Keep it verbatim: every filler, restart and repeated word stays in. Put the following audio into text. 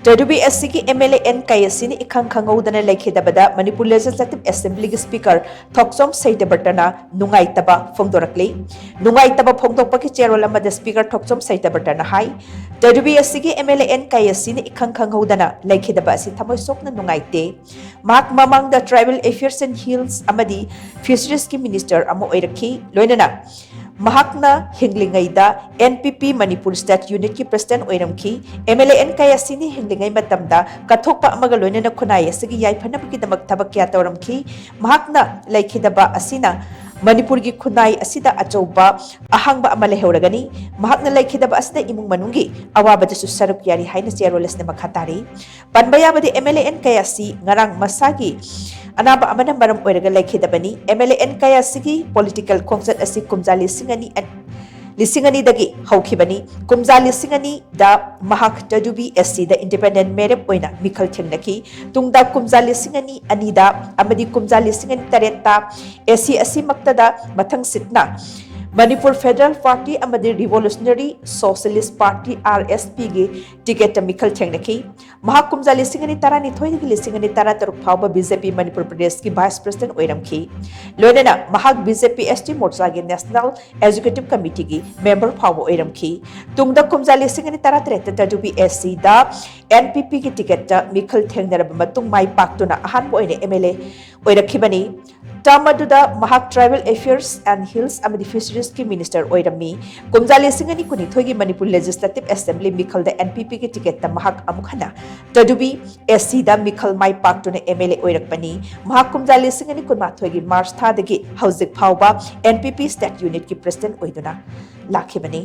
ꯇꯗꯨꯕꯤ ꯑꯦꯁ ꯁꯤꯒꯤ M L A N ꯀꯥꯌꯥꯁꯤꯅ ꯏꯈꯪ ꯈꯪꯍꯧꯗꯅ ꯂꯩꯈꯤꯗꯕꯗ Manipur legislative ꯑꯦꯁꯦꯝꯕ꯭ꯂꯤꯒꯤ speaker ꯊꯣꯛꯆꯣꯝ ꯁꯩꯇꯕꯔꯇꯅ ꯅꯨꯡꯉꯥꯏꯇꯕ ꯐꯣꯡꯗꯣꯔꯛꯂꯤ꯫ ꯅꯨꯡꯉꯥꯏꯇꯕ ꯐꯣꯡꯗꯣꯛꯄꯒꯤ ꯆꯦꯔꯣꯜ ꯑꯃꯗ ꯁ꯭ꯄꯤꯀꯔ ꯊꯣꯛꯆꯣꯝ ꯁꯩꯇꯕꯔꯇꯅ ꯍꯥꯏ, ꯇꯗꯨꯕꯤ ꯑꯦꯁ ꯁꯤꯒꯤ ꯑꯦꯝ ꯑꯦꯜ ꯑꯦ ꯑꯦꯟ ꯀꯥꯌꯥꯁꯤꯅ ꯏꯈꯪ ꯈꯪꯍꯧꯗꯅ ꯂꯩꯈꯤꯗꯕ ꯑꯁꯤ ꯊꯃꯣꯏ ꯁꯣꯛꯅ ꯅꯨꯡꯉꯥꯏꯇꯦ꯫ ꯃꯍꯥꯛ ꯃꯃꯥꯡꯗ Tribal Affairs and Hills ꯑꯃꯗꯤ Fisheries ꯀꯤ ꯃꯤꯅꯤꯁꯇꯔ ꯑꯃ ꯑꯣꯏꯔꯛꯈꯤ꯫ ꯂꯣꯏꯅꯅ ꯃꯍꯥꯛꯅ ꯍꯤꯡꯂꯤꯉꯩꯗ N P P Manipur state ꯌꯨꯅꯤꯠꯀꯤ ꯄ꯭ꯔꯁꯤꯗꯦꯟꯠ ꯑꯣꯏꯔꯝꯈꯤ꯫ ꯑꯦꯝ ꯑꯦꯜ ꯑꯦ ꯑꯦꯟ ꯀꯥꯌꯥꯁꯤꯅ ꯍꯤꯡꯂꯤꯉꯩ ꯃꯇꯝꯗ ꯀꯠꯊꯣꯛꯄ ꯑꯃꯒ ꯂꯣꯏꯅꯅ ꯈꯨꯟꯅꯥꯏ ꯑꯁꯤꯒꯤ ꯌꯥꯏꯐꯅꯕꯒꯤꯗꯃꯛ ꯊꯕꯛ ꯀꯌꯥ ꯇꯧꯔꯝꯈꯤ꯫ ꯃꯍꯥꯛꯅ ꯂꯩꯈꯤꯗꯕ ꯑꯁꯤꯅ ꯃꯅꯤꯄꯨꯔꯒꯤ ꯈꯨꯟꯅꯥꯏ ꯑꯁꯤꯗ ꯑꯆꯧꯕ ꯑꯍꯥꯡꯕ ꯑꯃ ꯂꯩꯍꯧꯔꯒꯅꯤ꯫ ꯃꯍꯥꯛꯅ ꯂꯩꯈꯤꯗꯕ ꯑꯁꯤꯗ ꯏꯃꯨꯡ ꯃꯅꯨꯡꯒꯤ ꯑꯋꯥꯕꯗꯁꯨ ꯁꯔꯨꯛ ꯌꯥꯔꯤ ꯍꯥꯏꯅ ꯆꯦꯔꯣꯜ ꯑꯁꯤꯅ ꯃꯈꯥ ꯇꯥꯔꯤ꯫ ꯄꯟꯕ ꯌꯥꯕꯗꯤ M L A N Kayisii ꯉꯔꯥꯡ ꯃꯁꯥꯒꯤ ꯑꯅꯥꯕ ꯑꯃꯅ ꯃꯔꯝ ꯑꯣꯏꯔꯒ ꯂꯩꯈꯤꯗꯕꯅꯤ꯫ ꯑꯦꯝ ꯑꯦꯜ ꯑꯦ ꯑꯦꯟ ꯀꯥꯌꯥꯁꯤꯒꯤ ꯄꯣꯂꯤꯇꯤꯀꯦꯜ ꯈꯣꯡꯆꯠ ꯑꯁꯤ ꯀꯨꯝꯖꯥ ꯂꯤꯁꯤꯡ ꯑꯅꯤ, ꯂꯤꯁꯤꯡ ꯑꯅꯤꯗꯒꯤ ꯍꯧꯈꯤꯕꯅꯤ꯫ ꯀꯨꯝꯖꯥ ꯂꯤꯁꯤꯡ ꯑꯅꯤꯗ ꯃꯍꯥꯛ ꯇꯗꯨꯕꯤ ꯑꯦꯁ ꯁꯤꯗ ꯏꯟꯗꯤꯄꯦꯟꯗꯦꯟꯠ ꯃꯦꯔꯦꯞ ꯑꯣꯏꯅ ꯃꯤꯈꯜ ꯊꯦꯡꯅꯈꯤ꯫ ꯇꯨꯡꯗ ꯀꯨꯝꯖꯥ ꯂꯤꯁꯤꯡ ꯑꯅꯤ ꯑꯅꯤꯗ ꯑꯃꯗꯤ ꯀꯨꯝꯖꯥ ꯂꯤꯁꯤꯡ ꯑꯅꯤ ꯇꯔꯦꯠꯇ ꯑꯦ ꯁꯤ ꯑꯁꯤꯃꯛꯇꯗ ꯃꯊꯪꯁꯤꯠꯅ ꯃꯅꯤꯄꯨꯔ ꯐꯦꯗꯔꯦꯜ ꯄꯥꯔꯇꯤ ꯑꯃꯗꯤ ꯔꯤꯚꯣꯂꯨꯁꯅꯔꯤ ꯁꯣꯁꯤꯌꯦꯂꯤꯁ ꯄꯥꯔꯇꯤ, ꯑꯥꯔ ꯑꯦꯁ ꯄꯤꯒꯤ ꯇꯤꯀꯦꯠꯇ ꯃꯤꯈꯜ ꯊꯦꯡꯅꯈꯤ꯫ ꯃꯍꯥꯛ ꯀꯨꯝꯖꯥ ꯂꯤꯁꯤꯡ ꯑꯅꯤ ꯇꯔꯥꯅꯤꯊꯣꯏꯗꯒꯤ ꯂꯤꯁꯤꯡ ꯑꯅꯤ ꯇꯔꯥꯇꯔꯨꯛ ꯐꯥꯎꯕ ꯕꯤ ꯖꯦ ꯄꯤ ꯃꯅꯤꯄꯨꯔ ꯄ꯭ꯔꯗꯦꯁꯀꯤ ꯚꯥꯏꯁ ꯄ꯭ꯔꯁꯤꯗꯦꯟꯠ ꯑꯣꯏꯔꯝꯈꯤ꯫ ꯂꯣꯏꯅꯅ ꯃꯍꯥꯛ B J P S T ꯃꯣꯔꯆꯥꯒꯤ ꯅꯦꯁꯅꯦꯜ ꯑꯦꯛꯖꯤꯀ꯭ꯌꯨꯇꯤꯚ ꯀꯃꯤꯇꯤꯒꯤ ꯃꯦꯝꯕꯔ ꯐꯥꯎꯕ ꯑꯣꯏꯔꯝꯈꯤ꯫ ꯇꯨꯡꯗ ꯀꯨꯝꯖꯥ ꯂꯤꯁꯤꯡ ꯑꯅꯤ ꯇꯔꯥꯇꯔꯦꯠꯇ ꯇꯗꯨꯕꯤ ꯑꯦꯁ ꯁꯤꯗ ꯑꯦꯟ ꯄꯤ ꯄꯤꯒꯤ ꯇꯤꯀꯦꯠꯇ ꯃꯤꯈꯜ ꯊꯦꯡꯅꯔꯕ ꯃꯇꯨꯡ ꯃꯥꯏ ꯄꯥꯛꯇꯨꯅ ꯑꯍꯥꯟꯕ ꯑꯣꯏꯅ ꯑꯦꯝ ꯑꯦꯜ ꯑꯦ ꯑꯣꯏꯔꯛꯈꯤꯕꯅꯤ꯫ ꯇꯔꯝ ꯑꯗꯨꯗ ꯃꯍꯥꯛ Tribal Affairs and Hills ꯑꯃꯗꯤ Fisheries ꯀꯤ ꯃꯤꯅꯤꯁꯇꯔ ꯑꯣꯏꯔꯝꯃꯤ꯫ ꯀꯨꯝꯖꯥ ꯂꯤꯁꯤꯡ ꯑꯅꯤ ꯀꯨꯟꯅꯤꯊꯣꯏꯒꯤ ꯃꯅꯤꯄꯨꯔ ꯂꯦꯖꯤꯁꯂꯦꯇꯤꯚ ꯑꯦꯁꯦꯝꯕ꯭ꯂꯤ ꯃꯤꯈꯜꯗ ꯑꯦꯟ ꯄꯤ ꯄꯤꯒꯤ ꯇꯤꯀꯦꯠꯇ ꯃꯍꯥꯛ ꯑꯃꯨꯛ ꯍꯟꯅ ꯇꯗꯨꯕꯤ ꯑꯦꯁ ꯁꯤꯗ ꯃꯤꯈꯜ ꯃꯥꯏ ꯄꯥꯛꯇꯨꯅ ꯑꯦꯝ ꯑꯦꯜ ꯑꯦ ꯑꯣꯏꯔꯛꯄꯅꯤ꯫ ꯃꯍꯥꯛ ꯀꯨꯝꯖꯥ ꯂꯤꯁꯤꯡ ꯑꯅꯤ ꯀꯨꯟꯃꯥꯊꯣꯏꯒꯤ ꯃꯥꯔꯆ ꯊꯥꯗꯒꯤ ꯍꯧꯖꯤꯛ ꯐꯥꯎꯕ ꯑꯦꯟ ꯄꯤ ꯄꯤ ꯁ꯭ꯇꯦꯠ ꯌꯨꯅꯤꯠꯀꯤ ꯄ꯭ꯔꯁꯤꯗꯦꯟꯠ ꯑꯣꯏꯗꯨꯅ ꯂꯥꯛꯈꯤꯕꯅꯤ꯫